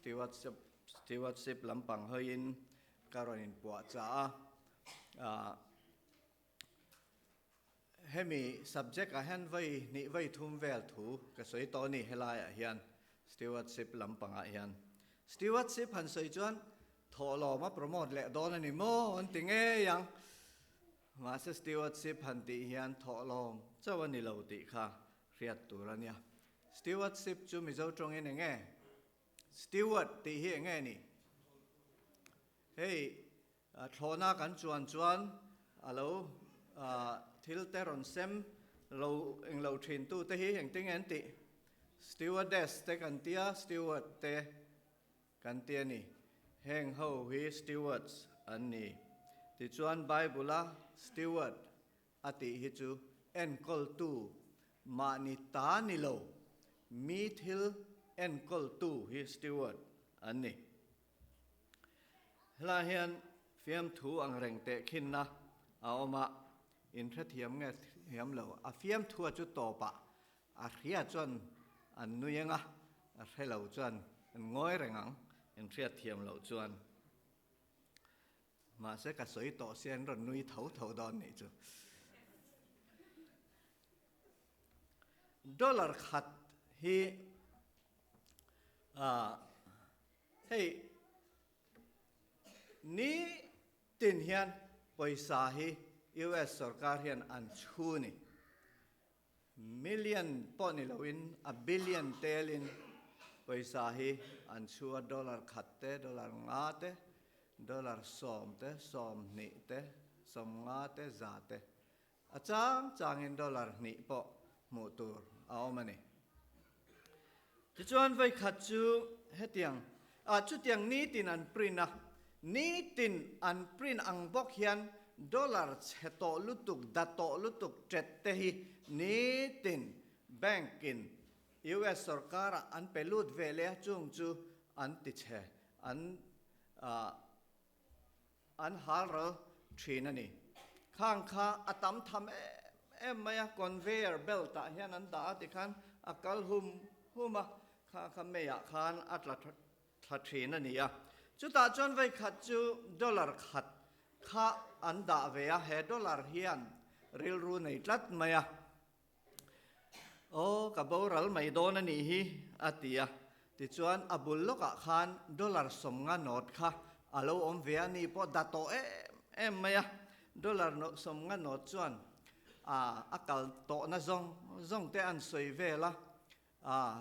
Stewardship Stewardship lampang hawiin ka rawn inpuahchah a. Ah hemi subject ah hian vawi hnih vawi thum vel thu ka sawi tawh a ni helaiah hian Stewardship lampangah hian. Stewardship han sawi chuan thawhlawm a promote leh dawn a ni maw an ti ngei ang. Mahse stewardship han tih hian thawhlawm chauh a ni lo tih kha hriat tur a nia. Stewardship chu Mizo tawngin eng nge? Steward tih hi eng nge ni? Hei thlawhna kan chuan chuan a lo thil te rawn sem lo eng lo thin tu te hi engtin nge an tih? Stewardess te kan tia, steward te kan ti a ni. Heng ho hi stewards an ni. Tichuan Bible-a steward a tih hi chu enkawltu mahni ta ni lo, mi thil enkawltu hi steward an ni. Helai hian fiamthu ang reng tehkhinna a awm a, inhrethiam nge thiam lo, a fiamthua chu tawpah a hria chuan an nui ang a, a hre lo chuan an ngawi reng ang, inhriatthiam loh chuan. Mahse ka sawi tawh sia an rawn nui tho tho dawn nih chu. Dollar khat hi hei ni tin hian pawisa hi US sorkar hian an chhu ni. Million pawh ni loin a billion telin pawisa hi an chhu a, dollar khat te, dollar nga te, dollar sawm te, 20 te, 50 te, za te. A chang changin dollar hnih pawh hmuh tur a awm a ni. Tichuan vawikhat chu hetiang, ah chutiang nitin an print a, nitin an print ang bawk hian dollar chhe tawh lutuk, da tawh lutuk ṭet te hi nitin bank in US sorkar ah an pe lut ve leh a, chung chu an ti chhe, an ah an hal ral thin a ni. Khang kha a tam tham em em mai a, conveyor belt ah hian an dah a tikhan a kal hum hum a, kha kha meiah khan a tla thla thin a ni a. Chutah chuan vawikhat chu dollar khat kha an dah ve a, he dollar hian rilru nei tlat mai a. Aw, ka boral mai dawn a nih hi, a ti a. Tichuan, a bul lawkah khan dollar 50 note kha a lo awm ve a, ni pawh da tawh em em mai a. Dollar 50 note chuan a kal tawhna zawng zawng te an sawi vel a,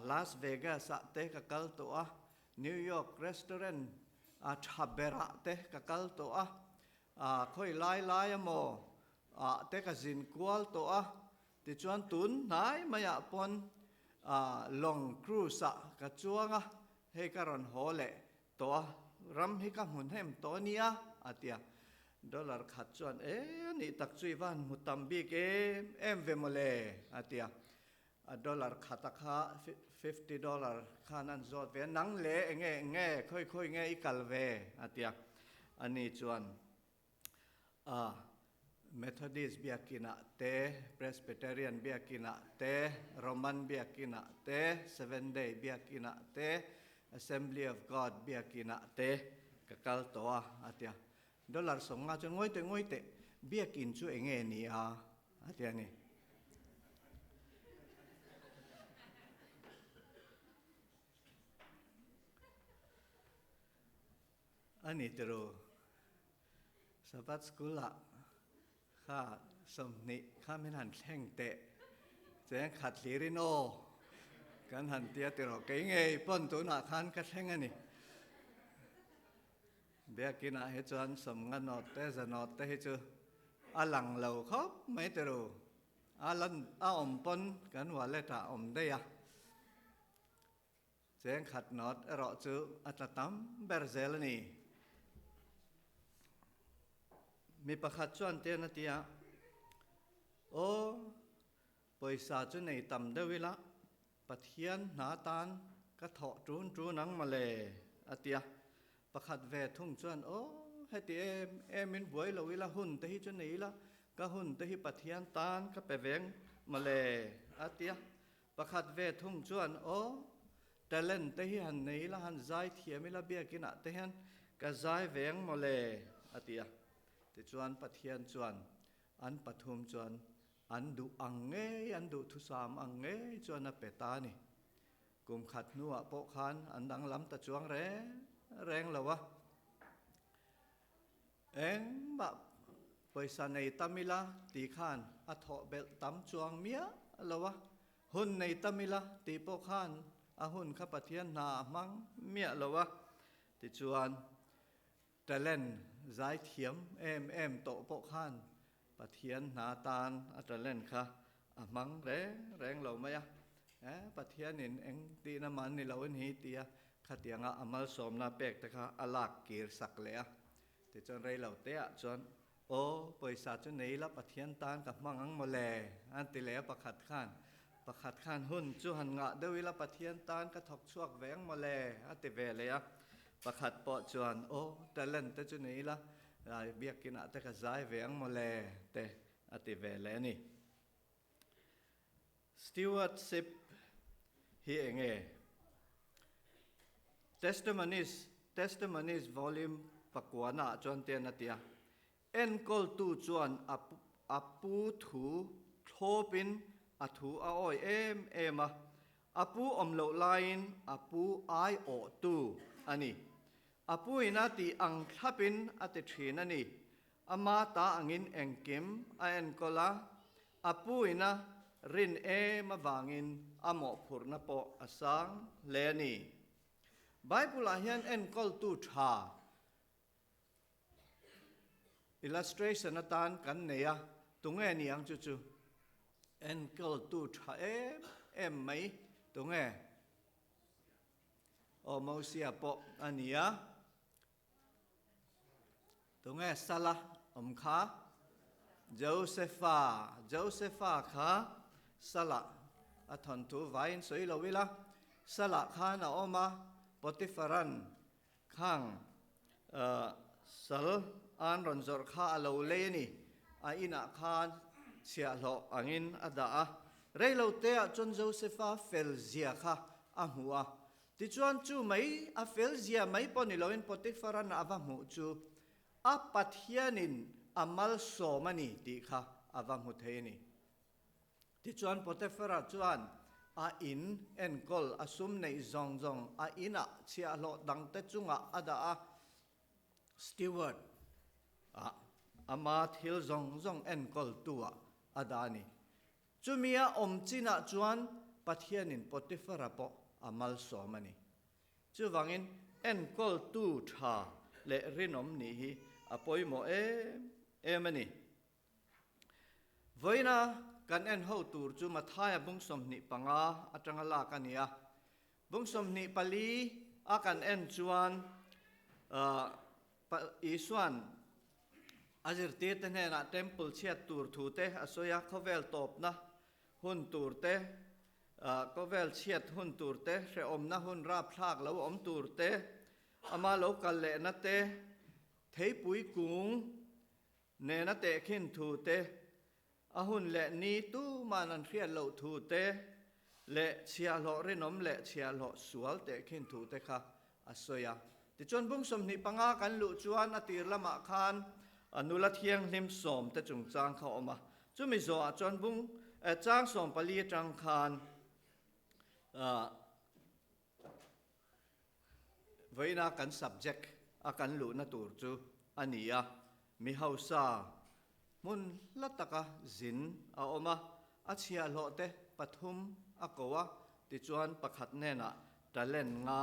Las Vegas ah te ka kal tawh a, New York restaurant tha berah te ka kal tawh a, khawi lai lai emaw ah te ka zin kual tawh a, tichuan tun hnai maiah pawn lawng cruise ah ka chuang a, hei ka rawn haw leh tawh a, ram hi ka hmu hnem tawh a nia a ti a. Dollar khat chuan e anih tak chu i van hmu tam bik em em ve mawle a ti a. A dollar khat a kha 50 dollar khan an zawt ve a, nang le enge nge khawi khawi nge i kal ve a ti a. Ani chuan A Methodist biakinah te, Presbyterian biakinah te, Roman biakinah te, Seventh Day biakinah te, Assembly of God biakinah te ka kal tawh a, a ti a. Dollar 50 chuan ngawi teh ngawi teh, biakin chu eng nge ni a? a ti a ni. A ni tiro, Sabbath School ah kha 20 kha min han thleng teh, cheng khat hlir in aw kan han tia tiro, kei ngei pawn tunah khan ka thleng a ni. Biakin ah hi chuan 50 nawt te za nawt te hi chu a lang lo khawp mai tiro, a lan a awm pawn kan wallet ah awm daih a. Cheng khat nawt erawh chu a tla tam ber zel a ni. Mi pakhat chuan tian a ti a, Aw, pawisa chu nei tam deuh ila, Pathian hna tan ka thawh ṭun ṭun ang mawle, a ti a. Pakhat ve thung chuan, Aw, heti em emin buai lo ila, hun te hi chu nei ila, ka hun te hi Pathian tan ka pe veng mawle, a ti a. Pakhat ve thung chuan, Aw, Talent te hi han nei ila, han zai thiam ila biakin ah te hian ka zai ve ang mawle, a ti a. Tichuan Pathian chuan an pathum chuan an duh ang ngei, an duhthusam ang ngei chuan a pe ta a ni. Kum khat hnuah pawh khan an danglam ta chuang reng reng lo a. Engmah pawisa nei tam ila tih khan a thawh belh tam chuang miah lo a, hun nei tam ila tih pawh khan a hun kha Pathian hna a hmang miah lo a. Tichuan, talent zai thiam em em tawh pawh khan Pathian hna tan a talent kha a hmang reng reng lo mai a. Pathianin eng tihna mah ni lo in hi tia khatianga a malsawmna pek te kha a lak kir sak leh a. Tichuan rei lo te ah chuan, Aw, pawisa chu nei ila Pathian tan ka hmang ang mawle, an ti leh a pakhat khan. Pakhat khan hun chu han ngah deuh ila Pathian tan ka thawk chhuak ve ang mawle, a ti ve leh a. Pakhat pawh chuan, Aw, talent te chu nei ila biakinah te ka zai ve ang mawle, te a ti ve leh a ni. Stewardship hi eng nge? Testimonies, Testimonies Volume pakuana ah chuan tian a ti a, Enkawltu chuan a a pu thu thlawpin a thu a awi em em a, a pu awm loh laiin a pu aiawhtu a ni. A pu in a tih ang thlapin a ti thin a ni. Ama ta angin engkim a enkawl a, A puina rin em avangin a mawhphurhna pawh a sang hle a ni. Bible-ah hian enkawltu tha illustration atan kan nei a, tunge ni ang chu chu? Enkawltu tha em em mai tunge? Aw Mosia pawh a ni a. Tunge sala awm kha? Josefa. Josefa kha salah a thawnthu vaiin sawi lo ila, salah khan a awm a, Potifaran khang sal an rawn zawrh kha a lo lei a ni. A inah khan chhiahhlawh angin a dah a. Reiloteah chuan Josefa fel zia kha a hmu a, Tichuan chu mai a fel zia mai pawh ni loin Potiphar-a'n a va hmuh chu a Pathianin a malsawm a ni tih kha a va hmu thei a ni. Tichuan Potiphar-a chuan a in enkawl a sum neih zawng zawng a inah chhiahhlawh dangte chungah a dah a, steward ah ama thil zawng zawng enkawltu-ah a dah a ni. Chumi a awm chinah chuan Pathianin Potiphara pawh a malsawm a ni. Chuvangin enkawltu tha leh rinawm nih hi a pawimawh em em a ni. Vawiina kan en ho tur chu Mathaia bung 25 atanga lak a ni a. Bung 24 a kan en chuan Isua'n a zirtirte hnenah Temple chhiat tur thu te a sawi a, khawvel tawpna hun tur te, khawvel chhiat hun tur te, hrehawmna hun rapthlak lo awm tur te, ama lo kal lehna te, theipui kung nena tehkhin thu te, A hun leh ni tuman an hriat loh thu te leh chhiahhlawh rinawm leh chhiahhlawh sual tehkhin thu te kha a sawi a. Tichuan bung 25 kan luh chuan a tir lamah khan a nula thianghlim sawm te chungchang kha a awm a. Chumi zawhah chuan bung chang 14 atang khan Vawiina kan subject a kan luhna tur chu a ni a, mi hausa hmun hla taka zin a awm a, a chhiahhlawh te pathum a ko a, tichuan pakhat hnenah talent nga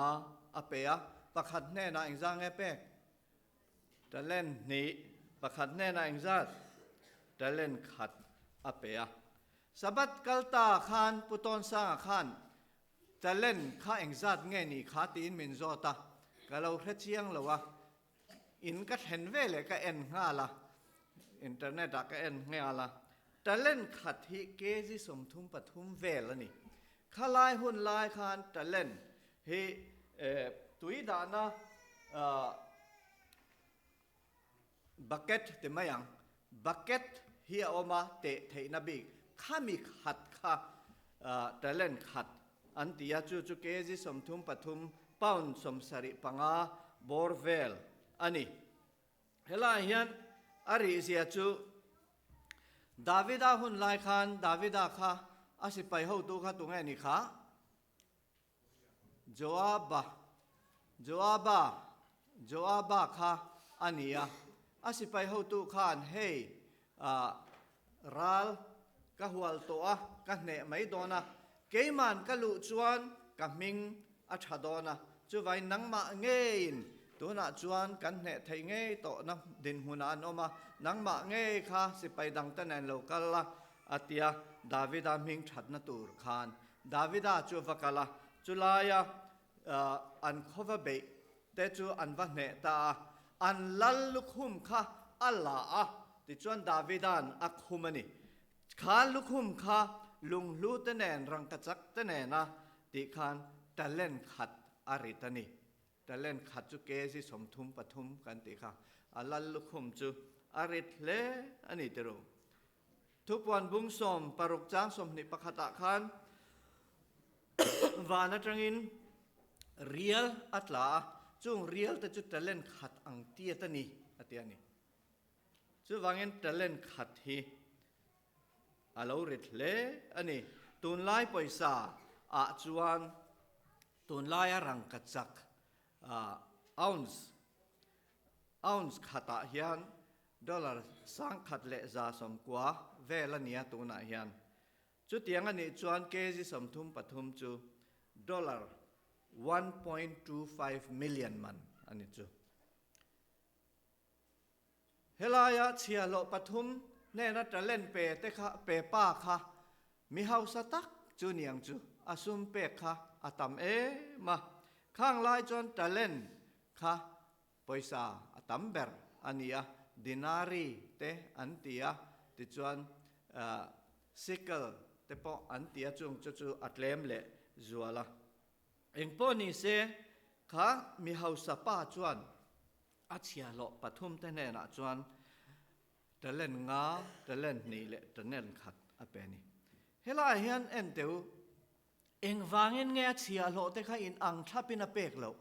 a pe a, pakhat hnenah engzah nge pek? Talent hnih, pakhat hnenah engzat? Talent khat a pe a. Sabbath kal ta khan Pu Tawnsanga khan Talent kha engzat nge ni kha tiin min zawt a, ka lo hre chiang lo a, in ka thlen ve leh ka en nghal a, internet ah ka en nghal a, talent khat hi kg 33 vel a ni. Khalai hun lai khan talent hi tui dahna bucket ti mai ang, bucket hi a awm a teh theihna bik, khami khat kha talent khat. an ti a, chu chu kg 33, pound 75 bawr vel a ni. Helaiah hian a rihzia chu Davida hun lai khan Davida kha a sipai hotu kha tunge ni kha? Joaba, Joaba, Joaba kha a ni a. A sipai hotu khan hei ah ral ka hual tawh a, ka hneh mai dawn a, keiman ka luh chuan ka hming a tha dawn a, chuvain nangmah ngeiin tunah chuan kan hneh theih ngei tawhna dinhmunah an awm a, nangmah ngei kha sipai dangte nen lo kal la, a ti a, Davida hming thatna tur khan Davida chu a va kal a, chulaia an khawva beih te chu an va hneh ta a, an lal lukhum kha a la a, tichuan Davida'n a khum a ni. Kha lukhum kha lunghlu te nen rangkachak te nena tih khan talent khat a rit a ni. Talent khat chu kg 33 kan tih kha a lal lukhum chu a rit hle a ni ti ru. Thupuan bung 16 chang 21 ah khan van atangin rial a tla a, chung rial te chu talent khat ang tiat a ni a ti a ni. Chuvangin talent khat hi a lo rit hle a ni. Tunlai pawisa ah chuan tunlaia rangkachak ounce, ounce khatah hian dollar 1190 vel a nia tunah hian. Chutiang a nih chuan kg 33 chu dollar 1.25 million man a ni chu. Helaia chhiahhlawh pathum hnena talent pe te kha pe pa kha mi hausa tak chu niang chu a sum pek kha a tam em a. Khang lai chuan talent kha pawisa a tam ber a ni a, dinari te an ti a, tichuan sickle te pawh an ti a, chung chu chu a tlem leh zual a. Engpawh ni se kha mi hausa pa chuan A chhiahhlawh pathum te hnenah chuan talent nga, talent hnih leh talent khat a pe a ni. Helaiah hian en teh u, engvangin nge a chhiahhlawh te kha in ang thlapin a pek loh?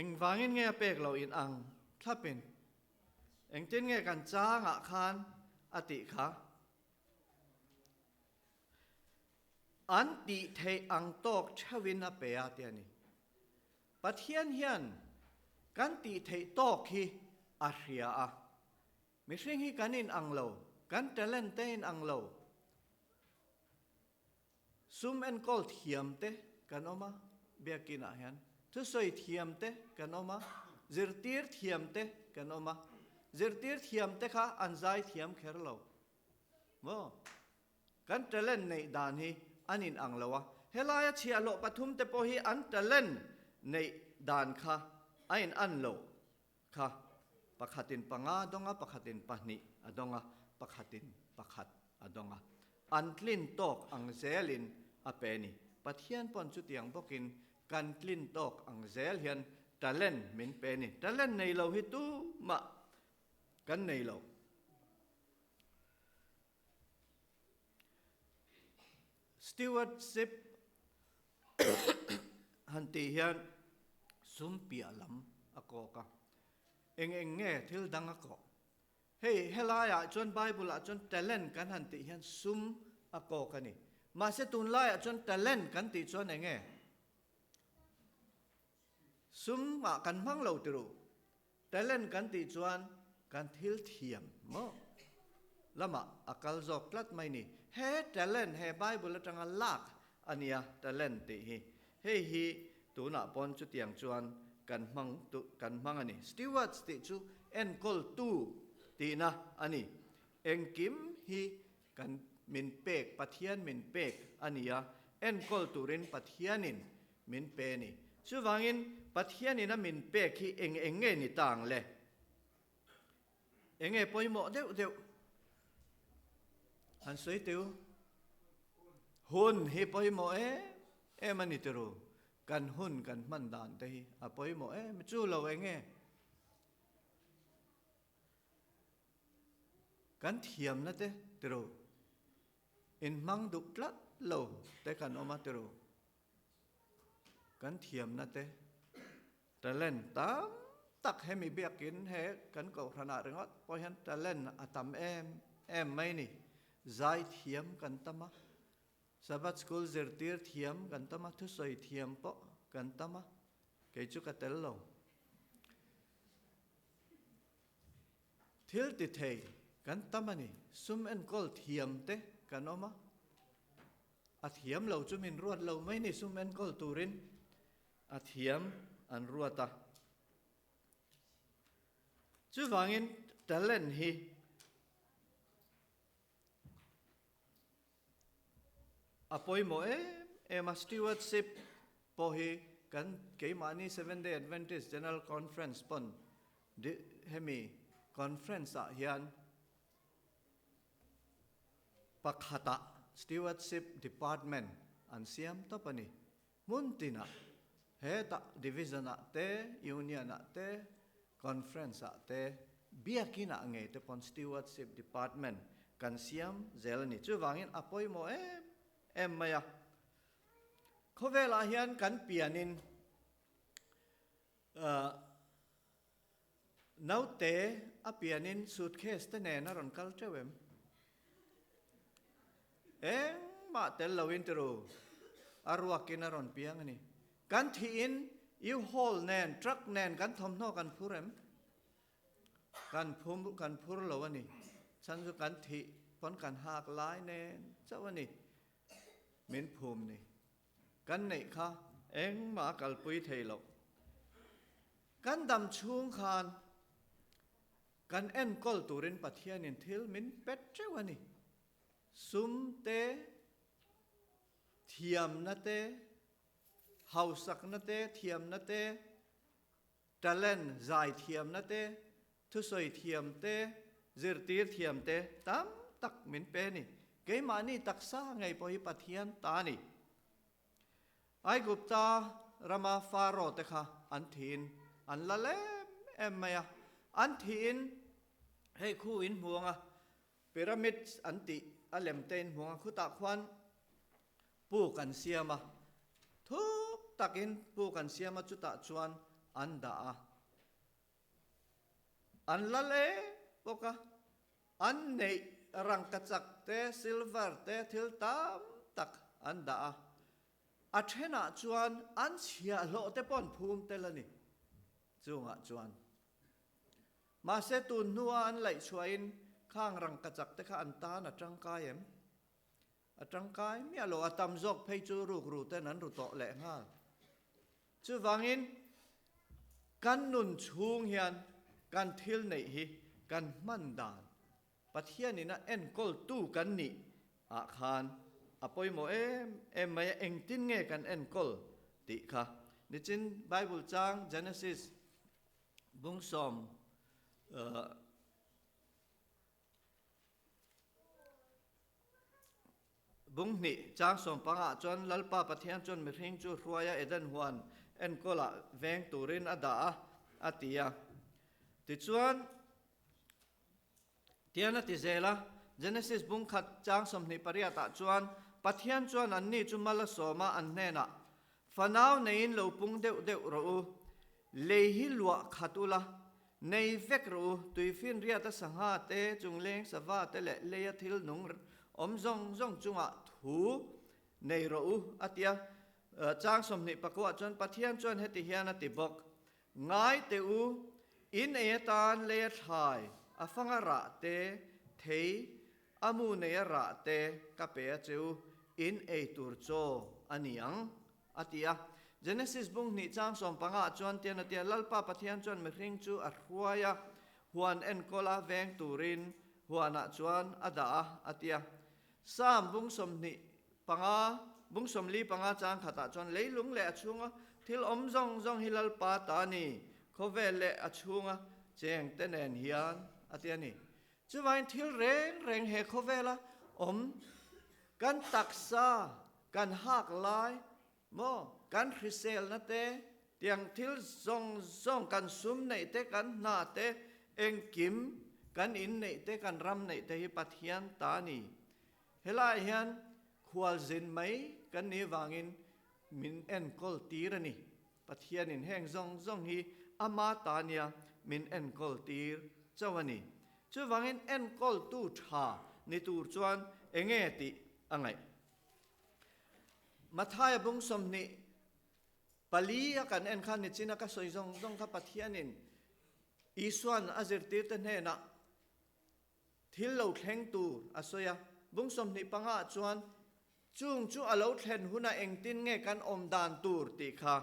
Engvangin nge a pek loh in ang thlapin? Engtin nge kan changah khan a tih kha? An tih theih ang tawk theuhin a pe a ti a ni. Pathian hian kan tih theih tawk hi a hria a. Mihring hi kan in ang lo, kan talent te in ang lo. Sum enkawl thiam te kan awm a, biakin ah hian thusawi thiam te kan awm a, zirtir thiam te kan awm a. Zirtir thiam te kha an zai thiam kher lo. Maw? Kan talent neih dan hi an in ang lo a, helaia chhiahhlawh pathum te pawh hi an talent neih dan kha a in an lo kha, pakhatin panga a dawng a, pakhatin pahnih a dawng a, pakhatin pakhat a dawng a, an tlin tawk ang zelin a pe a ni. Pathian pawn chutiang bawkin kan tlin tawk ang zel hian talent min pe a ni. Talent nei lo hi tumah kan nei lo. Stewardship han tih hian sum piah lam a kawk a, eng eng nge thil dang a kawh? Hei helaiah chuan Bible ah chuan talent kan han tih hian sum a kawk a ni. Mahse tunlaiah chuan talent kan tih chuan eng nge? Sum ah kan hmang lo ti ru. Talent kan tih chuan kan thil thiam maw lamah a kal zawk tlat mai ni. He talent he Bible atanga lak a nia talent tih hi. Hei hi tunah pawn chutiang chuan kan hmang kan hmang a ni. Stewards tih chu enkawltu tihna a ni. Engkim hi kan min pek Pathian min pek a ni a, enkawl turin Pathianin Min pe a ni. Chuvangin, Pathianin a min pek hi eng eng nge ni ta ang le? Eng nge pawimawh deuh deuh? Han sawi teu. Hun hi pawimawh em em a ni tiru. Kan hun kan hman dan te hi a pawimawh em. Chu lo eng nge? Kan thiamna te tiru. inhmang duh tlat lo te kan awm a tiru. Kan thiamna te talent tam tak hemi biakin he kan kohhranah ringawt pawh hian talent a tam em em mai ni. Zai thiam kan tam a, Sabbath school zirtir thiam kan tam a, thusawi thiam pawh kan tam a, kei chu ka tel lo. Thil ti thei kan tam a ni, sum enkawl thiam te kan awm a, a thiam lo chu min ruat lo mai ni sum enkawl turin a thiam an ruat a. Chuvangin talent hi A pawimawh em em a, stewardship pawh hi kan keimahni Seventh Day Adventist General Conference pawn hemi conference ah hian pakhatah stewardship department an siam tawp a ni. Hmun tinah hetah division ah te, union ah te, conference ah te, biakin ah ngei te pawn stewardship department kan siam zel a ni. Chuvangin a pawimawh em em mai a. Khawvelah hian kan pianin naute a pianin suitcase te nen a rawn kal teuh em? Engmah tel loin tiru a ruakin a rawn piang a ni. Kan thihin U-Haul nen, truck nen kan thawmhnaw kan phur em? Kan phum kan phur lo a ni. Chhan chu kan thih pawn kan hak lai nen chauh a ni. Min phum ni. Kan neih kha engmah a kalpui thei loh. Kan dam chhung khan Kan enkawl turin Pathianin thil min pet teuh a ni. Sum te, thiamna te, hausakna te, thiamna te, talent, zai thiamna te, thusawi thiam te, zirtir thiam te tam tak min pe a ni. Keimahni taksa ngei pawh hi Pathian ta a ni. Aigupta rama Faro te kha an thiin an la lem em mai a, an thiin hei khu in hmu anga pyramids an tih a lem te in hmu anga khutah khuan puk an siam a, thuk takin puk an siam a chutah chuan an dah a, an la lem bawk a, An neih rangkachak te, silver te, thil tam tak an dah a. A thenah chuan an chhiahhlawh te pawh an phum tel a ni. Chungah chuan. Mahse tun hnua an laih chhuahin khang rangkachak te kha an tan a tangkai em? A tangkai miah lo, a tam zawk phei chu rukru ten an ru tawh leh nghal. Chuvangin, kan nun chhung hian kan thil neih hi kan hman dan Pathianin a enkawltu kan nih ah khan a pawimawh em em mai a, engtin nge kan enkawl tih kha nichin Bible chang Genesis bungsawm Bung hnih chang sawmpangah chuan Lalpa Pathian chuan mihring chu hruaia Eden huan enkawlah veng turin a dah a, a ti a. Tichuan, tian a ti zel a, Genesis bung khat chang 28ah chuan Pathian chuan anni chu mal a sawm a, an hnenah, Fanau neiin lo pung deuh deuh rawh u, lei hi luah khat ula, nei vek rawh u, tuifinriata sangha te, chungleng sava te leh leia thil nung awm zawng zawng chungah thu nei rawh u, a ti a. Chang 24 chuan Pathian chuan heti hian a ti bawk, Ngai teh u, in ei atan leia thlai, a fanga rah te, thei, A mu nei a rah te ka pe a che u, in ei tur chaw a ni ang, a ti a. Genesis bung hnih chang 15 ah chuan tian a ti a, Lalpa Pathian chuan mihring chu a hruai a, huan enkawl a veng turin huanah chuan a dah a, a ti a. Psalm bung 25, bung 45 chang khatah chuan leilung leh a chhunga thil awm zawng zawng hi Lalpa ta a ni, khawvel leh a chhunga chengte nen hian, a ti a ni. Chuvain thil reng reng he khawvela awm kan taksa, kan hak lai maw, kan hriselna te, tiang thil zawng zawng kan sum neih te, kan hna te, engkim kan in neih te, kan ram neih te hi Pathian ta a ni. Helaiah hian khualzin mai kan nih vangin min enkawl tir a ni. Pathianin heng zawng zawng hi ama ta nia min enkawl tir chauh a ni. Chuvangin enkawltu tha ni tur chuan enge tih a ngaih. Mathaia bung 24 a kan en khan nichina ka sawi zawng zawng kha Pathianin Isuan a zirtirte hnenah Thil lo thleng tur a sawi a, bung 25 ah chuan chung chu a lo thlen hunah engtin nge kan awm dan tur tih kha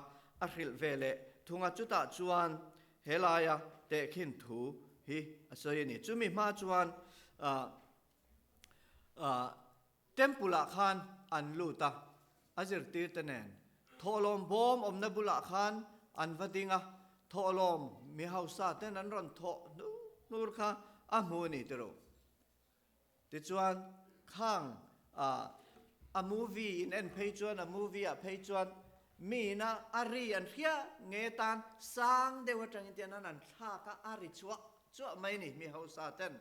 a hrilh ve leh thung a, chutah chuan helaia tehkhin thu hi a sawi a ni. Chumi hma chuan Temple ah khan an lut a, a zirtirte nen thawhlawm bawm awmna bulah khan an va ding a, thawhlawm mi hausa ten an rawn thawh hnur hnur kha a hmu a ni tiraw. Tichuan khang a movie in en phei chuan a movie ah phei chuan mi ina a ri an hria nge tan sang deuh atangin tian an an thlak a, a ri chhuah chuah mai a ni mi hausa ten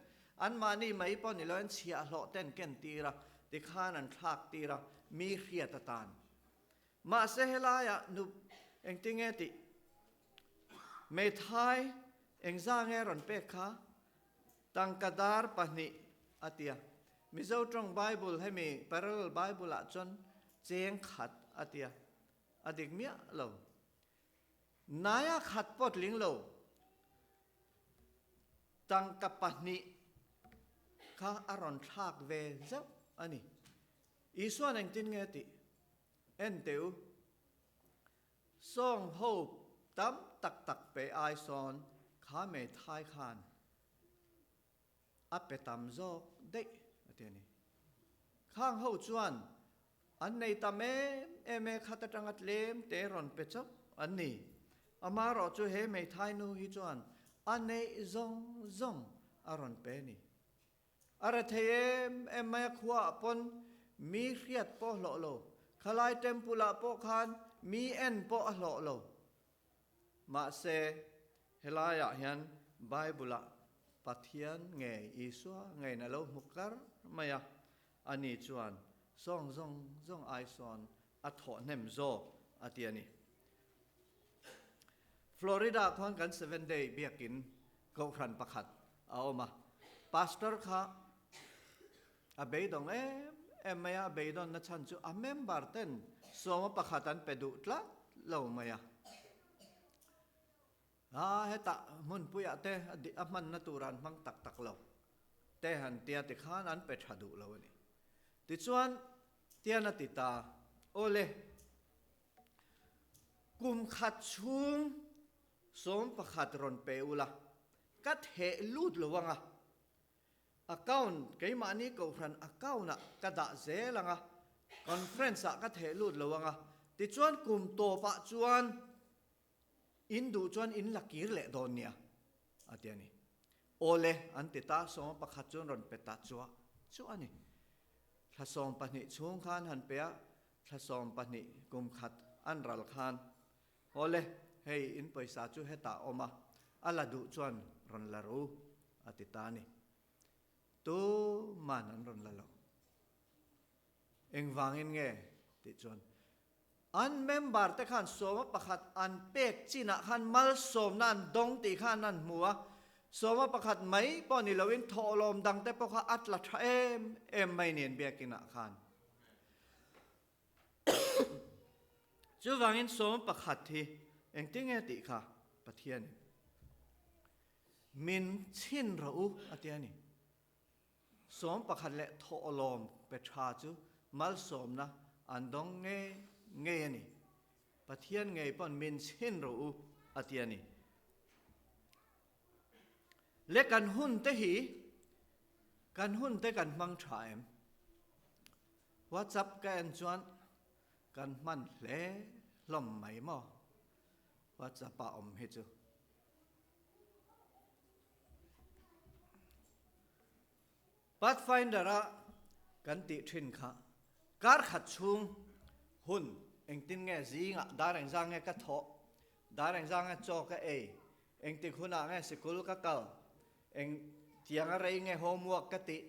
Anmahni mai pawh ni loin chhiahhlawh ten ken tir a, tikhan an thlak tir a, mi hriat atan. Mahse helaiah nu engtinge tih Meithai engza nge rawn pek kha? Tangka dar pahnih a ti a. Mizo tawng Bible hemi Parallel Bible ah chuan cheng khat a ti a, a dik miah lo. Naia khat pawh tling lo. Tangka pahnih kha a rawn thlak ve zeuh a ni. Isua'n engtin nge tih en teh u. Sawng ho tam tak tak pe ai sawn kha Meithai khan a pe tam zawk daih a ti a ni. Khang ho chuan an nei tam em em e khat atanga tlem te rawn pe chauh an ni. Amaherawh chu he hmeithai nu hi chuan a neih zawng zawng a rawn pe a ni. A rethei em em mai a khuaah pawn mi hriat pawh hlawh lo, khalai temple ah pawh khan mi en pawh a hlawh lo. Mahse, helaiah hian Bible-ah Pathian ngei, Isua ngeiin a lo hmu kar mai a, ani chuan sawng zawng zawng ai sawn a thawh hnem zawk a ti a ni. Florida khuan kan Seventh Day biakin kohhran pakhat a awm a, pastor kha a beidawng em em mai a, a beidawnna chhan chu a member ten sawma pakhat an pe duh tlat lo mai a. A hetah hmunpuiah te a hmanna tur an hmang tak tak lo te han tia tikhan an pe tha duh lo a ni. Tichuan tian a ti ta, Awle, kum khat chhung 11 rawn pe ula, ka theh lut lo ang a, Account, keimahni kohhran account ah ka dah zel ang a, conference ah ka theh lut lo ang a, tichuan kum tawp ah chuan in duh chuan in la kir leh dawn nia, a ti a ni. Awle, an ti ta, sawma pakhat chuan rawn pe ta chuah chuah a ni. Thla 12 chhung khan han pe a, thla 12 kum khat an ral khan, Awle, hei in pawisa chu hetah awm a, a la duh chuan rawn la ru, a ti ta a ni. Tuman an rawn la lo. Engvangin nge? tih chuan an member te khan sawma pakhat an pek chinah khan malsawmna an dawng tih khan an hmu a, sawma pakhat mai pawh ni loin thawhlawm dang te pawh kha a tla tha em em mai nen biakinah khan. Chuvangin sawma pakhat hi engtin nge tih kha Pathianin min chhin rawh u a ti a ni. 11 leh thawhlawm pe tha chu malsawmna an dawng ngei ngei a ni. Pathian ngei pawn min chhin rawh u a ti a ni. Le kan hun te hi kan hun te kan hmang tha em? WhatsApp ka en chuan kan hman hle hlawm mai maw? WhatsApp ah awm hi chu. Pathfinder a kan tih thin kha kar khat chhung hun engtin nge zingah dar engzah nge ka thawh, dar engzah nge chaw ka ei, engtik hunah nge sikul ka kal, eng tianga rei nge homework ka tih,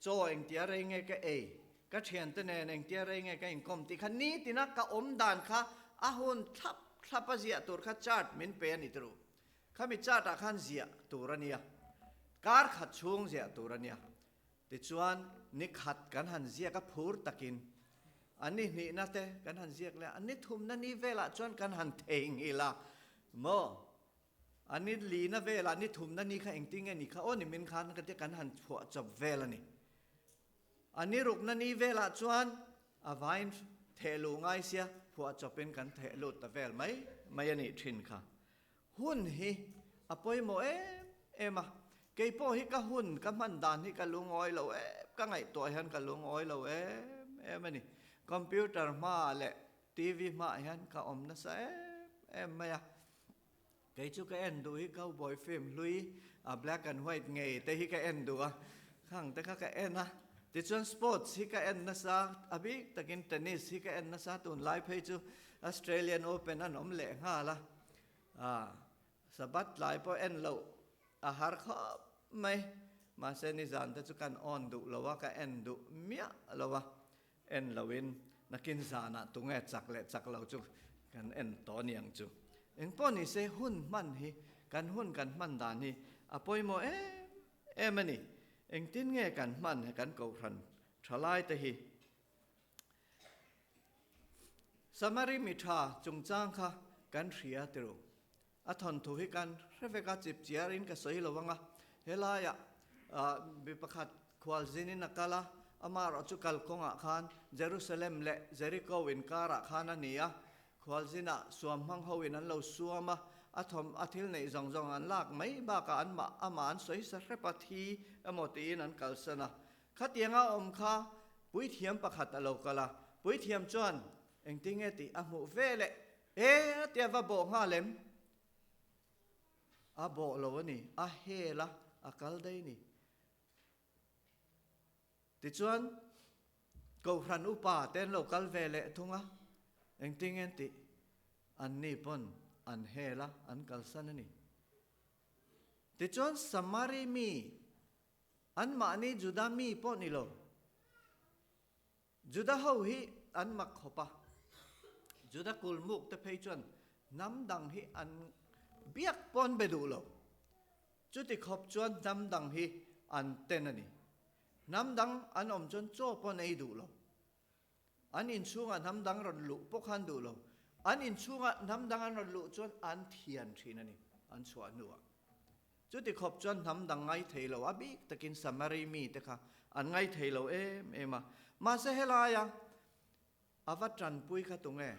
chaw engtia rei nge ka ei. Ka thiante nen engtia rei nge ka inkawm tih kha nitina ka awm dan kha a hun thlap thlap a ziah tur kha chart min pe a ni turu. Khami chart ah khan ziah tur a nia. Kar khat chhung ziah tur a nia. Tichuan ni khat kan han ziak a phur takin a ni hnihna te kan han ziak leh a, a ni thumna ni velah chuan kan han theihnghilh a maw? A ni lina velah ni thumna ni kha engtin nge ni kha aw ni min khan ka tia kan han chhuah chawp vel a ni. A ni rukna ni velah chuan a vain theh luh ngai sia phuah chawpin kan theh lut ta vel mai mai a nih thin kha. Hun hi a pawimawh em em a, kei pawh hi ka hun ka hman dan hi ka lungawi lo em, ka ngaihtuah hian ka lungawi lo em em a ni. Computer hmaah leh TV hmaah hian ka awm nasa em em mai a. Kei chu ka en duh hi cowboy film hlui a black and white ngei te hi ka en duh a, khang te kha ka en a. Tichuan sports hi ka en nasa, a bik takin tennis hi ka en nasa, tunlai phei chu Australian Open an awm leh nghal a, ah Sabbath tlai pawh en loh a har khawp mai. Mahse nizan te chu kan on duh lo a, ka en duh miah lo a, En loin nakin zanah tunge chak leh chak lo chu kan en tawh aniang chu. Engpawh ni se hun hman hi kan hun kan hman dan hi a pawimawh em em a ni. Engtin nge kan hman he kan kohhran tha lai te hi. Samari mi tha chungchang kha kan hria tiru. A thawnthu hi kan hre vek a, chip chiarin ka sawi lo ang a, helaiah mi pakhat khualzinin a kal a, amaherawh chu kalkawngah khan Jerusalem leh Jericho inkarah khan a ni a, khualzinah suam hmang hoin an lo suam a, a thawm a thil neih zawng zawng an lak mai bakah an mah amah an sawi sa hrep a, thi emaw tiin an kalsan a. Khatianga awm kha puithiam pakhat a lo kal a, puithiam chuan engtinge tih a hmuh ve leh E, tia va bawh nghal em? A bawh lo a ni, a hel a, a kal daih ni. Tichuan, Kohhran upa te an lo kal ve leh thung a, engtin nge an tih? Anni pawn an hel a, an kalsan a ni. Tichuan, Samari mi, anmahni Juda mi pawh ni lo, Juda ho hi an mak khawp a, Juda kulmuk te phei chuan hnam dang hi an biak pawh an be duh lo. Chuti khawp chuan hnam dang hi an ten a ni. Hnam dang an awm chuan chaw pawh an ei duh lo. An inchhungah hnam dang rawn luh pawh kha an duh lo. An inchhungah hnam dang an rawn luh chuan an thian thin a ni, an chhuah hnuah. Chuti khawp chuan hnam dang ngai thei lo, a bik takin Samari mite kha an ngai thei lo em em a. Mahse helaia a va tanpui kha tunge?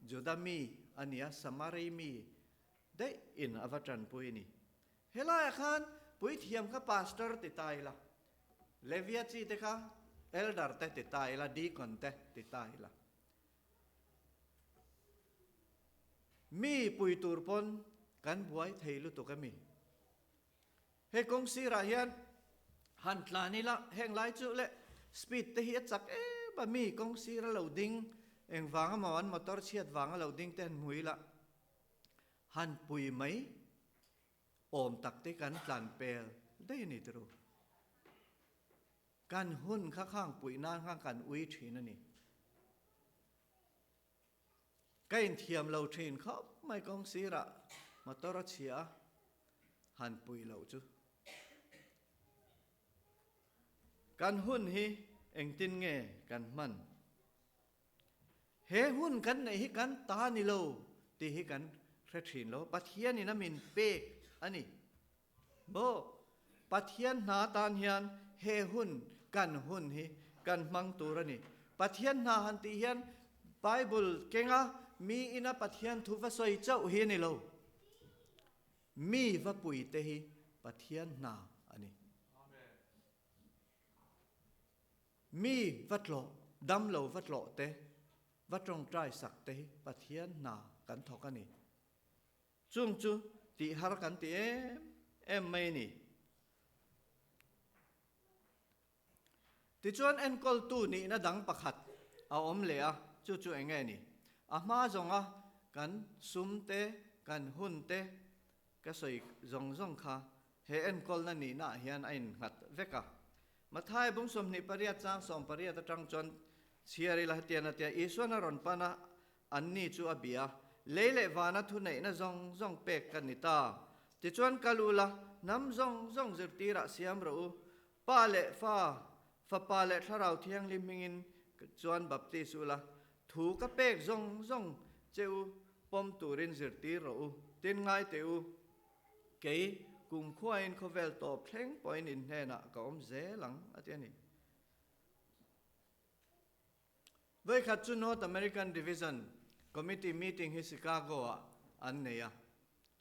Juda mi a nia, Samari mi daih in a va tanpui ni. Helaiah khan puithiam kha pastor ti ta ila, Levia chi te kha elder te ti ta ila, deacon te ti ta ila. Mi pui tur pawn kan buai thei lutuk a mi? Hei kawng sirah hian han tlan ila heng lai chu leh speed te hi a chak em a mi kawng sira lo ding engvang emaw an motor chhiat vanga lo ding te han hmu ila han pui mai awm tak te kan tlan pel daih a ni tiro. Kan hun kha khang puih nan khan kan ui thin a ni. Ka inthiam lo thin khawp mai kawng sirah motor a chhia a, han pui loh chu. Kan hun hi engtin nge kan hman? He hun kan neih hi kan ta ni lo tih hi kan hre thin lo. Pathianin a min pek a ni. Maw? Pathian hna tan hian he hun, kan hun hi kan hmang tur a ni. Pathian hna han tih hian Bible kenga mi ina Pathian thu va sawi chauh hi a ni lo. Mi va pui te hi Pathian hna a ni. Mi va tlawh, dam lo va tlawh te, va tawngtai sak te hi Pathian hna kan thawk a ni. Chung chu tih har kan ti em em mai a ni. Tichuan enkawltu nihna dang pakhat a awm leh a, chu chu eng nge ni? A hma zawnga kan sum te, kan hun te ka sawi zawng zawng kha he enkawlna nihnaah hian a innghat vek a. Matthai bung 28 chang 18 atang chuan chhiar ila hetian a tia, Isuan a rawn pan a, anni chu a bia, Lei leh vana thuneihna zawng zawng pek ka ni ta. Tichuan kal ula, hnam zawng zawng zirtirah siam rawh u. Pa leh Fa, Fapa leh Thlarau Thianghlim hmingin chuan baptis ula, thu ka pek zawng zawng che u pawm turin zirtir rawh u. Tin ngai teh u, kei kumkhuain khawvel tawp thleng pawhin in hnenah ka awm zel ang, a ti a ni. Vawikhat chu North American Division Committee meeting hi Chicago-ah an nei a.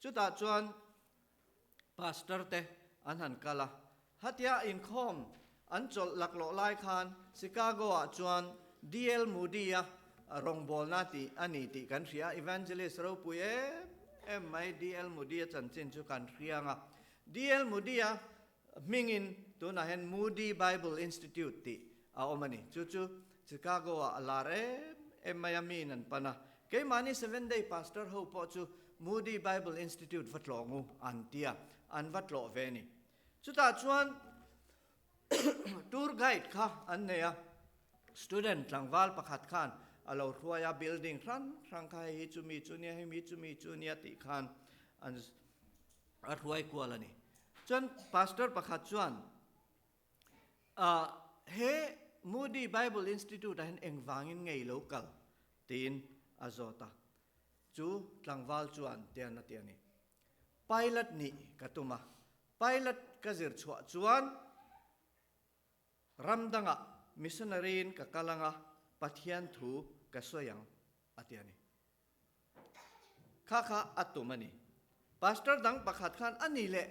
Chutah chuan Pastor te an han kal a. Hatia inkhawm an chawlh laklawh lai khan Chicago-ah chuan DL. Moody-a rawngbawlna tih a ni tih kan hria a. Evangelist ropui em em mai DL. Moody-a chanchin chu kan hria ang a. DL. Moody-a Hmingin tunah hian Moody Bible Institute tih a awm a ni. Chu chu Chicago-ah a lar em em mai a, miin an pan a. Keimahni Seventh Day Pastor ho pawh chu Moody Bible Institute va tlawh ngu an ti a, an va tlawh ve a ni. Chutah chuan tour guide kha an nei a, student tlangval pakhat khan a lo hruai a, building hrang hrang kha hei hi chumi chu nia, hemi chumi chu nia tih khan an a hruai kual a ni. Chuan pastor pakhat chuan he Moody Bible Institute ah hian engvangin ngei lo kal tiin a zawt a. Chu tlangval chuan tian a ti a ni. Pilot nih ka tum a, pilot ka zir chhuah chuan ram dangah missionary in ka kal anga Pathian thu ka sawi ang a ti a ni. Kha kha a tum a ni. Pastor dang pakhat khan a ni leh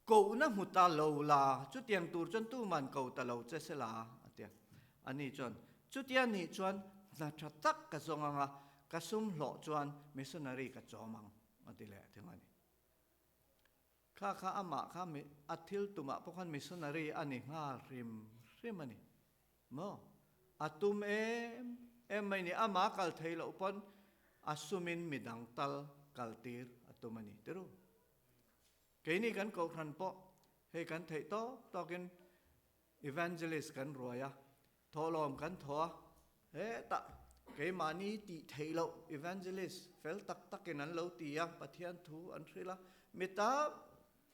kohna hmu ta lo la, chutiang tur chuan tuman ko ta lo che se la, a ti a. Ani chuan, Chutia nih chuan hna tha tak ka zawng ang a, ka sum hlawh chuan missionary ka chawm ang, a ti leh thung a ni. Kha kha amah kha a thil tumah pawh khan missionary a ni nghal hrim hrim a ni. Maw? A tum em em mai ni, amah kal thei loh pawn a sumin midang tal kal tir a tum a ni tiru. Keini kan kohhran pawh hei kan theih tawk tawkin evangelist kan ruai a, thawhlawm kan thaw a, hetah keimahni tih theih loh evangelist fel tak takin an lo ti a, Pathian thu an hrilh a, mi tam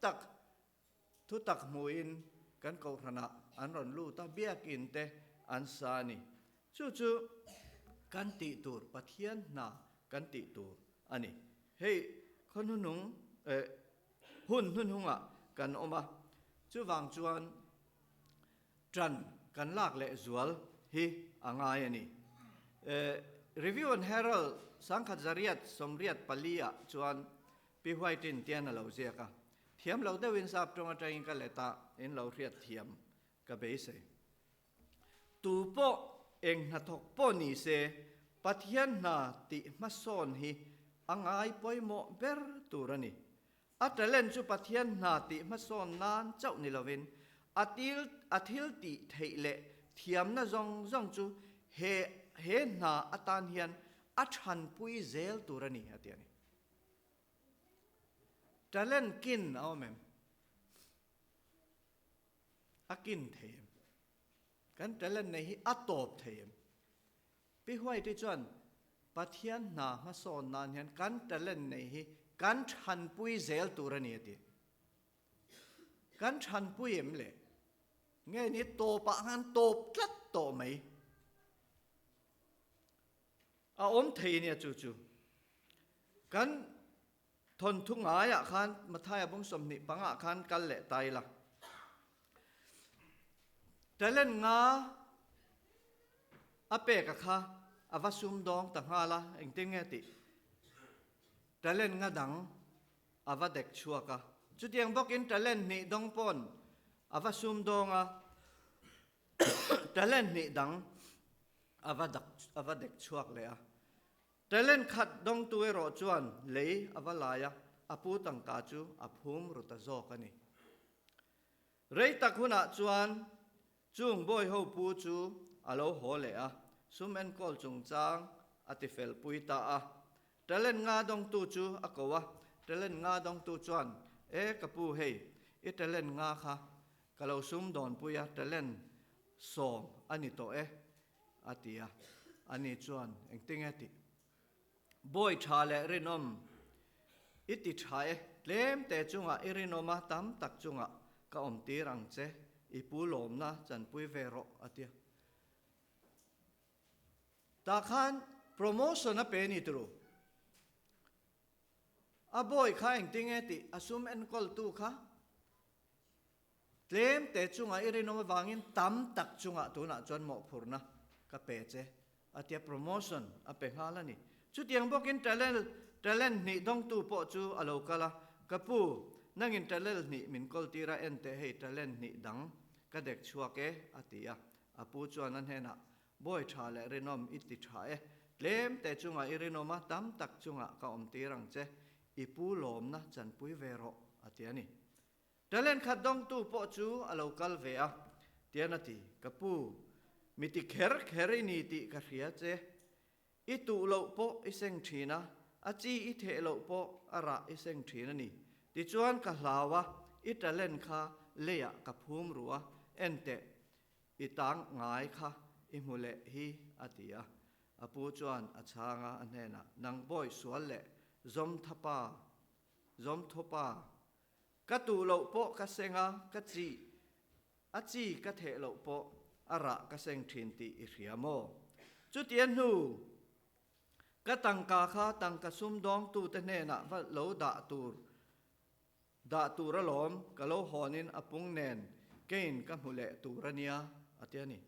tak Thutak hmuhin kan kohhranah an rawn lut a, biakinn te an sa a ni. Chu chu kan tih tur, Pathian hna kan tih tur a ni. Hei khaw hnuhnung eh hun hnuhnungah kan awm a, chuvang chuan ṭan kan lak leh zual hi a ngai a ni. Eh Review and Herald 1984 ah chuan Pi White-in tian a lo ziak a, Thiam lo deuhin sap tawng atangin ka let a, in lo hriat thiam ka beisei. Tu pawh eng hnathawk pawh ni se, Pathian hna tih hmasawn hi a ngai pawimawh ber tur a ni. A talent chu Pathian hna tih hmasawn nan chauh ni lovin, a til a thil tih theih leh thiamna zawng zawng chu he he hna atan hian a thanpui zel tur a ni, a ti a ni. Talent kin a awm em? A kin thei em? Kan talent nei hi a tawp thei em? Pi White-i chuan Pathian hna hmasawn nan hian kan talent nei hi kan thanpui zel tur a ni a ti. Kan thanpui em le? Nge ni tawpah khan tawp tlat tawh mai. A awm thei nia chu chu. Kan thawnthu ngaiah khan Mathaia bung 25 ah khan kal leh ta ila. Talent nga a pek a kha a va sumdawng ta nghal a, engtin nge tih? Talent nga dang a va dek chhuak a. Chutiang bawkin talent hnih dawng pawn a va sumdawng a, Talent hnih dang a va dak a va dek chhuak leh a. Talent khat dawngtu erawh chuan lei a va lai a, a pu tangka chu a phum ru ta zawk a ni. Rei tak hunah chuan chung bawiho pu chu a lo haw leh a, sum enkawl chungchang a tifel pui ta a. Talent nga dawngtu chu a ko a, talent nga dawngtu chuan, E ka pu hei, i talent nga kha. Ka lo sumdawnpui a, talent sawm a ni tawh e, a ti a. Ani chuan, Engtinge tih? Bawi tha leh rinawm i ti tha e, tlem te chungah i rinawm a, tam tak chungah ka awm tir ang che, i pu lawmna chanpui ve rawh, a ti a. Tah khan promotion a pe ni turu. A bawi kha engtinge tih a sum enkawltu kha tlem te chungah i rinawm avangin tam tak chungah tunah chuan mawhphurhna ka pe che a tia promotion a pe nghal a ni. Chutiang bawkin talent talent hnih dawngtu pawh chu a lo kal a, Ka pu, nangin talel hnih min kawl tir a en teh hei talent hnih dang ka dek chhuak e a ti a. A pu chuan a hnenah Bawi tha leh rinawm i ti tha e. Tlem te chungah i rinawm a, tam tak chungah ka awm tir ang che. I pu lawmna chanpui ve rawh, a ti a ni. Talent khat dawngtu pawh chu a lo kal ve a, tian a ti, Ka pu, mi ti kher kher i ni tih ka hria che. I tuh loh pawh i seng thin a, a chi i theh loh pawh a rah i seng thin a ni. Tichuan ka hlau a, i talent kha leiah ka phum ru a, en teh, I tang ngai kha i hmu leh hi, a ti a. A pu chuan a chhang a, a hnenah, Nang bawi sual leh Zawmthapa, Zawmthawpa, ka tuh loh pawh ka seng a, ka chi, a chi ka theh loh pawh a rah ka seng thin tih i hria maw? Chutia hnu ka tangka kha tangka sumdawngtute hnenah va lo dah tur Dah tur alawm, ka lo hawnin a pung nen kein ka hmu leh tur a nia, a ti a ni.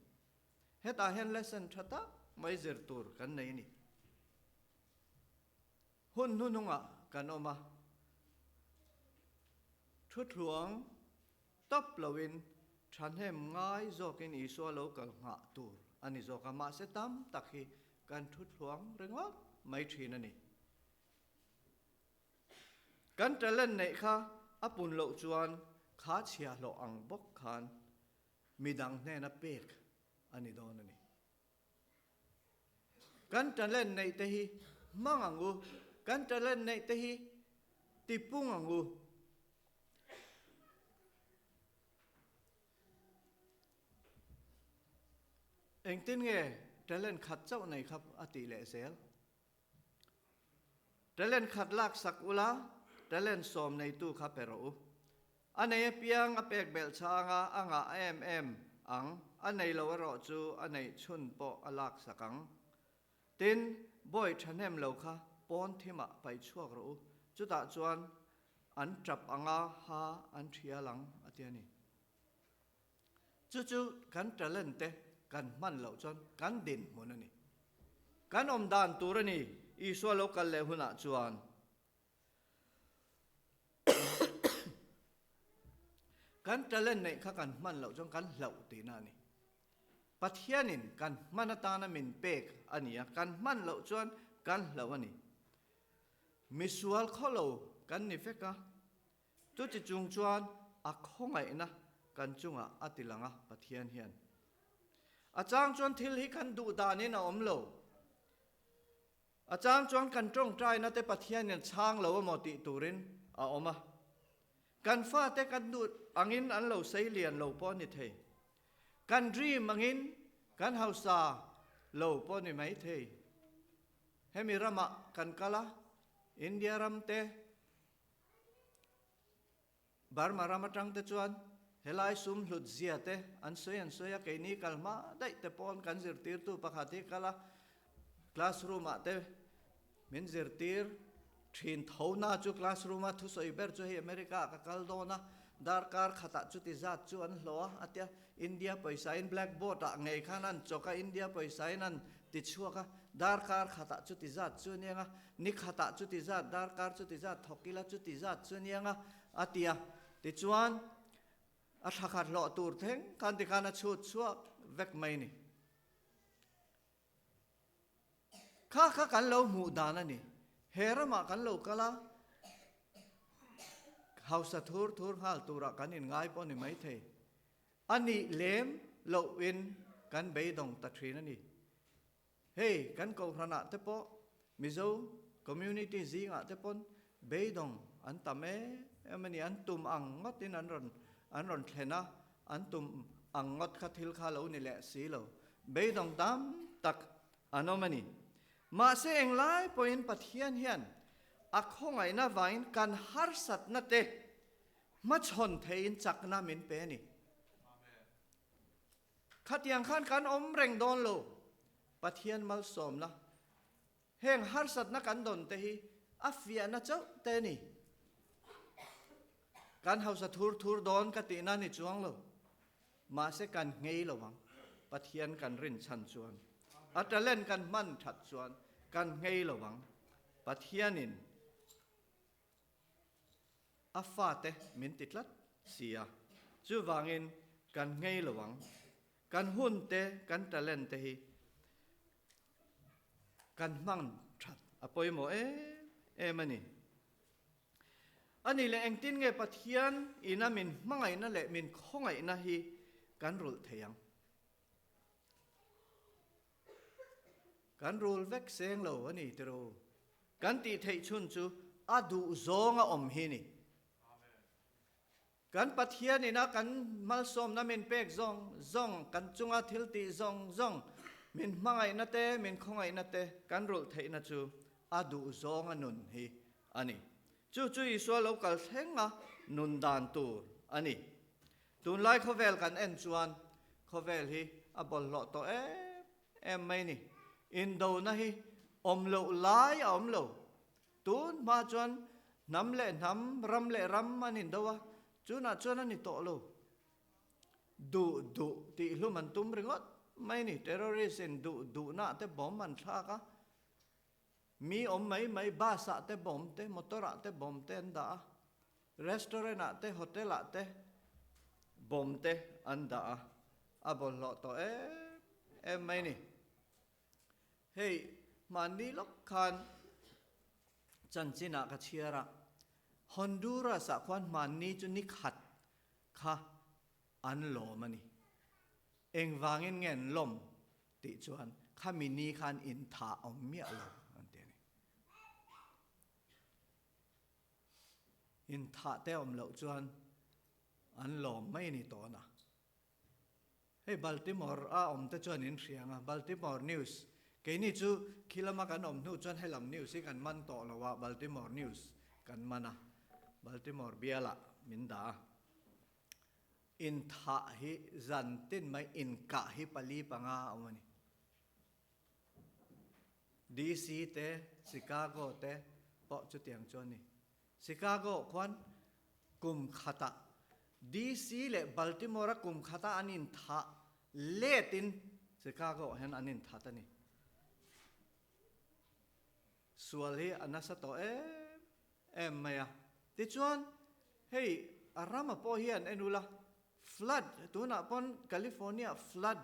Hetah hian lesson tha tak mai zir tur kan nei a ni. Hun hnuhnungah kan awm a, thuthluang tawp loin thahnem ngai zawkin Isua lo kal nghah tur a ni zawk a, mahse tam tak hi kan thuthluang ringawt mai thin a ni. Kan talent neih kha a pun loh chuan kha chhiahhlawh ang bawk khan midang hnena pek a ni dawn a ni. Kan talent neih te hi hmang ang u, kan talent neih te hi tipung ang u. Engtin nge talent khat chauh nei kha a tih leh zel? Talent khat lak sak ula, talent sawm neitu kha pe rawh u. A nei apiang a pek belh chhang a, a ngah em em ang, a nei lo erawh chu a neih chhun pawh a lak sak ang. Tin, bawi thahnem lo kha pawn thimah paih chhuak rawh u, chutah chuan an tap anga ha an thial ang, a ti a ni. Chu chu kan talent te kan hman loh chuan kan dinhmun a ni. Kan awm dan tur a ni, Isua lo kal leh hunah chuan. Kan talent neih kha kan hman loh chuan kan hlauh tihna a ni. Pathianin kan hman atana min pek a ni a, kan hman loh chuan kan hlauh a ni. Misual khawlo kan ni vek a, Chuti chung chuan a khawngaihna kan chungah a ti lang a, Pathian hian. A chang chuan thil hi kan duh danin a awm lo. A chang chuan kan tawngtaina te Pathianin chhang lo emaw tih turin a awm a. Kan fate kan duh angin an lo sei lian lo pawh a ni thei. Kan dream angin kan hausa lo pawh a ni mai thei. Hemi ramah kan kal a, India ram te, Burma ram atang te chuan helai sum hlut zia te an sawi an sawi a, keini kal hma daih te pawn kan zirtirtu pakhat hi kal a, classroom ah te min zirtir thin tho na chu classroom a thusawi ber chu hei America ah ka kal dawn a, darkar khatah chuti zat chu an hlawh a, a tia India pawisa in blackboard ah ngei khan an chawk a, India pawisa in an ti chhuak a, darkar khatah chuti zat chu aniang a, ni khatah chuti zat, darkar chuti zat thawk ila chuti zat chu aniang a, a ti a. Tichuan, a thla khat hlawh tur thleng khan tikhan a chhut chhuak vek mai ni. Kha kha kan lo hmuh dan a ni. He ramah kan lo kal a, hausa thur thur nghal turah kan inngai pawh a ni maithei. A nih lem lohin kan beidawng ta thin a ni. Hei kan kohhranah te pawh Mizo community zingah te pawn beidawng an tam em em a ni. An tum ang ngawtin an rawn an rawn thlen a. An tum ang ngawt kha thil kha lo ni leh si lo. Beidawng tam tak an awm a ni. Mahse englai pawhin Pathian hian a khawngaihna vangin kan harsatna te hmachhawn theiin chakna min pe a ni. Khatiang khan kan awm reng dawn lo. Pathian malsawmna Heng harsatna kan dawn te hi a fiahna chauh te ni. Kan hausa thur thur dawn ka tihna ni chuang lo. Mahse kan nghei lo ang. Pathian kan rin chhan chuan, a talent kan hman that chuan kan nghei lo ang. Pathianin a fate min ti tlat si a, chuvangin kan nghei lo ang. Kan hun te, kan talent te hi kan hmang that a pawimawh em em a ni. A nih leh engtin nge Pathian ina min hmangaihna leh min khawngaihna hi kan rulh thei ang? Kan rul vek seng lo a ni tiro. Kan tih theih chhun chu a duh zawng a awm hi ni. Kan Pathian ina kan malsawmna min pek zawng zawng, kan chunga thil tih zawng zawng, min hmangaihna te, min khawngaihna te kan rulh theihna chu a duh zawnga nun hi a ni. Chu chu Isua lo kal thlenga nun dan tur a ni. Tunlai khawvel kan en chuan khawvel hi a bawlhhlawh tawh em em mai ni. Indona hi awm loh lai a awm lo. Tun hma chuan hnam leh hnam, ram leh ram an indo a, chunah chuan a ni tawh lo. Duh duh tih hlum an tum ringawt mai ni. Terrorist in duh duhna te bomb an thlak a, mi awm mai mai bus ah te bomb te, motor ah te bomb te an dah a, restaurant ah te, hotel ah te bomb te an dah a, a bawlhhlawh tawh em em mai ni. Hei, hmanni lawk khan chanchinah ka chhiar a, Honduras-ah khuan hmanni chu ni khat kha an lawm a ni. Engvangin nge an lawm tih chuan khami ni khan intha awm miah lo an ti a ni. Intha te awm loh chuan an lawm mai a ni tawn a. Hei Baltimore a awm te chuan in hria ang a, Baltimore News, keini chu khi lama kan awm hnu chuan helam news hi kan man tawh lo a, Baltimore News kan man a, Baltimore bialah min dah a. Inthah hi zan tin mai inkah hi pali panga a awm a ni. DC te, Chicago te pawh chutiang chu a ni. Chicago khuan kum khatah DC leh Baltimore a kum khata an inthah letin Chicago ah hian an inthat a ni. Sual hi a nasa tawh em em mai a. Tichuan hei a rama pawh hian en ula flood tunah pawn California flood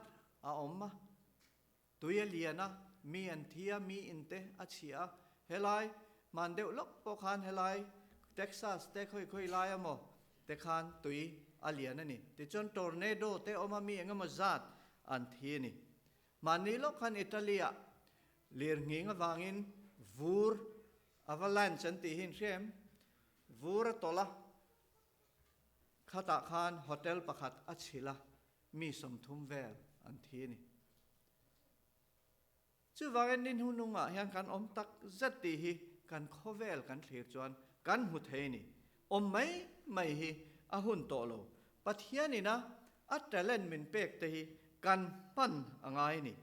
a awm a. Tui a lian a, mi an thi a, mi in te a chhia a, helai hman deuh lawk pawh khan helai Texas te khawi khawi lai emaw te khan tui a lian a ni. Tichuan tornado te awm a, mi eng emaw zat an thi a ni. Hmanni lawk khan Italy ah lirnghing avangin vur, avalanche an tih hi in hria em? Vur a tawlh a, khatah khan hotel pakhat a chhilh a, mi 30 vel an thi a ni. Chuvangin ni hnunungah hian kan awm tak zet tih hi kan khawvel kan thlir chuan kan hmu thei a ni. Awm mai mai hi a hun tawh lo. Pathianin a a talent min pek te hi kan hman a ngai a ni.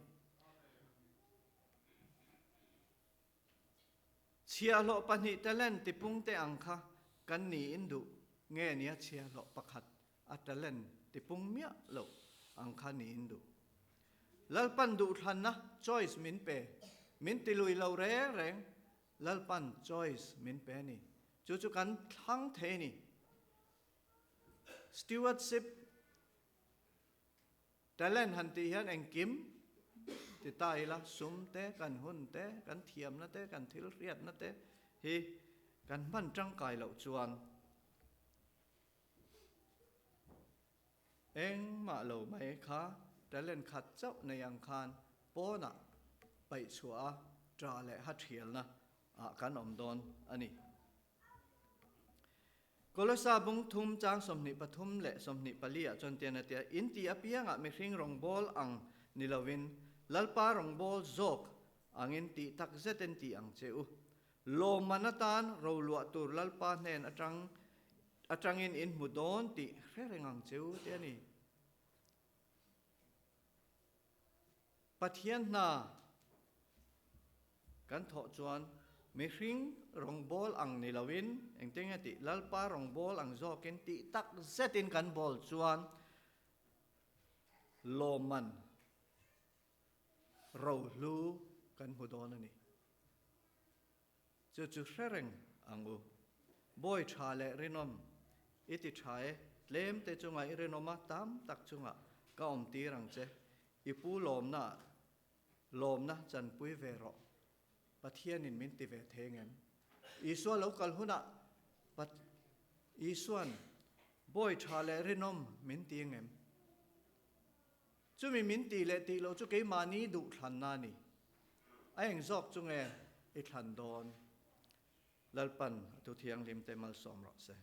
Chhiahhlawh pahnih talent tipung te ang kha kan niin duh nge nia chhiahhlawh pakhat a talent tipung miah loh ang kha niin duh. Lalpan duhthlanna, choice, min pe, min ti lui lo reng reng, Lalpan choice min pe a ni. Chu chu kan thlang thei a ni. Stewardship Talent han tih hian engkim ti ta ila, sum te, kan hun te, kan thiamna te, kan thil hriatna te hi kan hman tangkai loh chuan engmah lo mai kha talent khat chauh nei ang khan pawnah paih chhuah a ṭah leh ha ṭhialna ah kan awm dawn a ni. Kolosa bung thum chang 23 leh 24 ah chuan tian a tia, In ti apiangah mihring rawngbâwl ang ni lovin Lalpa rawngbâwl zawk angin tih tak zetin ti ang che u. Lawmman atan roluah tur Lalpa hnen atang atangin in hmu dawn tih hre reng ang che u ti a ni. Pathian hna kan thawh chuan mihring rawngbâwl ang ni loin engtin nge tih Lalpa rawngbâwl ang zawkin tih tak zetin kan bâwl chuan lawmman rohlu kan hmu dawn a ni. Chu chu hre reng ang u. Bawi tha leh rinawm i ti tha e, tlem te chunga i rinawm a tam tak chunga ka awm tir ang che, i pu lawmna lawmna chanpui ve rawh. Pathianin min ti ve thei ngem? Isua lo kal hunah Pat Isuan bawi tha leh rinawm min ti ngem? Chumi min tih leh tih loh chu keimahni duh thlanna a ni. A eng zawk chu nge i thlan dawn? Lalpan a thu thianghlim te malsawm rawh se.